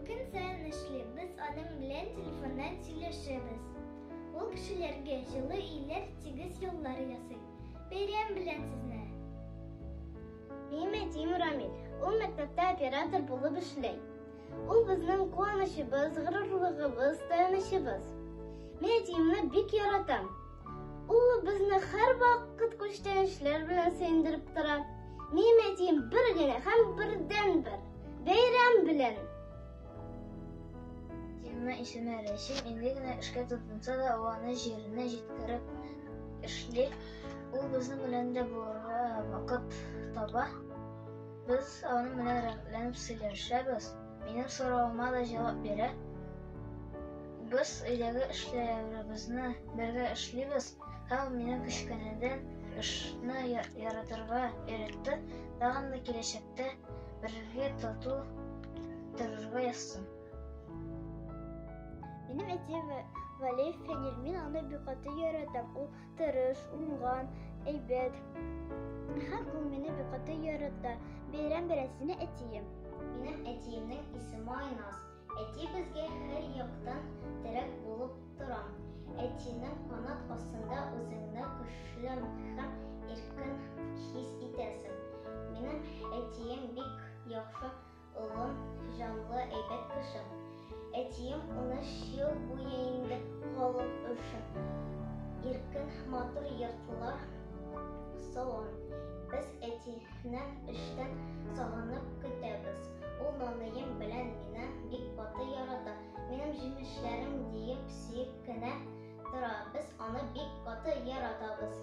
көн саен эшли, без аның белән телефоннан сөйләшәбез. Ул кешеләргә җылы өйләр, тигез юллар ясый. Бәйрәм белән сезне! Минем әтием Рамил. Ул мәктәптә оператор булып эшли. Ул безнең куанычыбыз, горурлыгыбыз, таянычыбыз. Мин әтиемне бик яратам. Ул безне һәрвакыт күчтәнәчләр белән сөендереп тора. Минем әтием бер генә һәм бердәнбер. Бәйрәм белән! Әтиемнең исеме Рәсим, инде генә эшкә тотынса да, ул аны җиренә җиткереп эшли. Ул безнең белән дә булырга вакыт таба. Без аның белән рәхәтләнеп сөйләшәбез. Минем соравыма да җавап бирә. Без өйдәге эшләребезне бергә эшлибез, һәм ул мине кечкенәдән эшне яратырга өйрәтте. Тагын да киләчәктә бергә тату торырга язсын. Минем әтием Валеев Фәнил, мин аны бик каты яратам. Ул тырыш, уңган, әйбәт. Һәм ул мине бик каты ярата. Бәйрәм белән сине, әтием. Минем әтиемнең исеме Айназ. Әти безгә һәр яктан терәк булып тора. Әтинең канат астында үзеңне көчле һәм иркен хис итәсең. Минем әтием бик яхшы, олы җанлы, әйбәт кеше. Әтием 13 ел буе инде халык өчен иркен, матур йортлар салган. Без әтине эштән сагынып көтәбез. Ул наныем белән мине бик каты ярата. Минем җимешләрем диеп сөеп кенә тора. Без аны бик каты яратабыз.